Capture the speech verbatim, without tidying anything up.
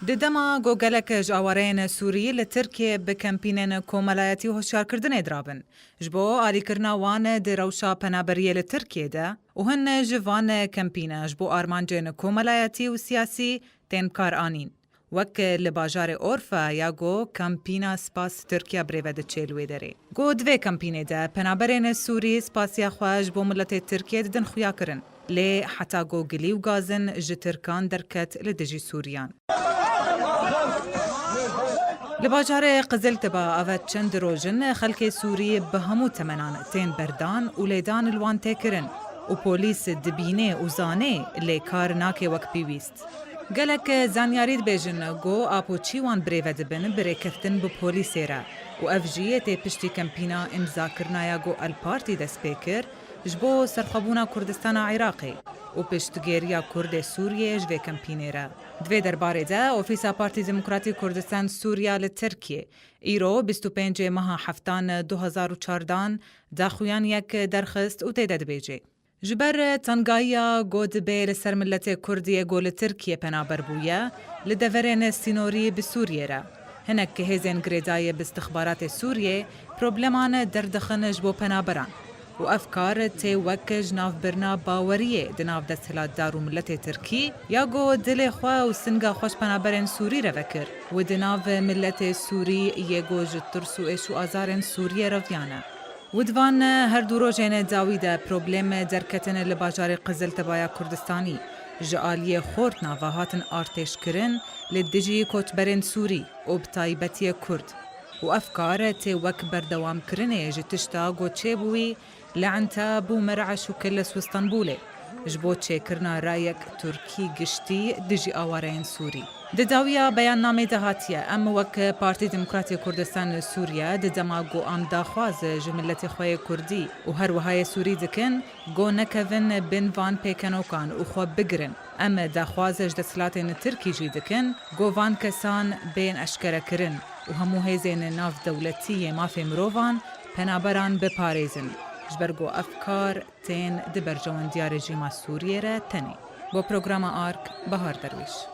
Di dema ku gelek ji awareyên Sûrî li Tirkiyê bi kempînên komelayetî hoşyarkirinê dirabin, ji bo alîkirina wan di rewşa penaberiyê li Tirkiyê de û hin ji van kempîne ji bo armancên komelayetî û siyasî tên kar anîn. Wek li bajarê Orfa ya ku kempîna Spas Tirkiya birêve diçe li wê derê. Ku di vê kempînê de penaberên Sûrî spasiya xwe ji bo miletê Tirkiyê didin xuyakirin. Lê heta ku gilî û gazin ji Tirkan derket li dijî Sûriyan. Li bajarê Qiziltiba ava çend roj in xelkê Sûrî bi hemû temenan tên berdan û lêdan li wan tê kirin û polîs dibînê û zanê lê kar nake wek pêwîst. Gelek zanyarî dibêjin ku apo çî wan birêve dibin bi rêkeftin bi polîsê re û ev jî tê piştî kempîna îmzakirina ya ku El Partî dest pê kir ji bo serxwebûna Kurdistana Iraqê û piştgêriya Kurdê Sûriyê ji vê kempînê re. Di vê derbarê de Ofîsa Partî Demokratîk Kurdistan Sûriya li Tirkiyê îro bîst û pêncê meha heftan du hezar û çardan daxuyaniyek derxist û tê de dibêje, ji ber tengahiya ku dibe li ser miletê Kurdî yê ku li Tirkiyê penaber bûye, li deverên sînorî bi Sûriyê re, hinek hêzên girêdayî bi istixbaratê Sûriyê probleman derdixin ji bo penaberan û ev kar tê wek jinavbirina baweriyê di nav desthilatdar û miletê Tirkî ya ku dilê xwe û singa xwe ji penaberên Sûrî re vekir û di nav miletê Sûrî yê ku ji tirs û êş û azarên Sûriyê reviyane. Û di van her du rojên dawî de problem derketin li bajarê Qiziltibaya Kurdistanî ji aliyê xort nava hatin artêşkirin li dijî koçberên Sûrî û bi taybetiyê Kurd û ev kar tê wek berdewamkirinê ji tişta ku çêbûyî li Enteb û Mer'eş û Kilis û Stenbûlê ji bo çêkirina rayek Tirkî giştî dijî awareyên Sûrî. Di dawiya beyannamê de hatiye, em wek Partî Demokratê Kurdistan li Sûriye di dema ku em daxwaz ji miletê xwe yê Kurdî û her wiha yê Sûrî dikin, ku nekevin bin van pêkenokan û xwe bigirin. Em daxwaz ji desthilatên Tirkî jî dikin, ku van kesan bên eşkerekirin û hemû hêzên navdewletî yê mafê mirovan penaberan biparêzin, ji ber ku ev kar tên di berjewendîya rejîma Sûriyê re tenê. Bo programa Ark, Bahar Derwîş.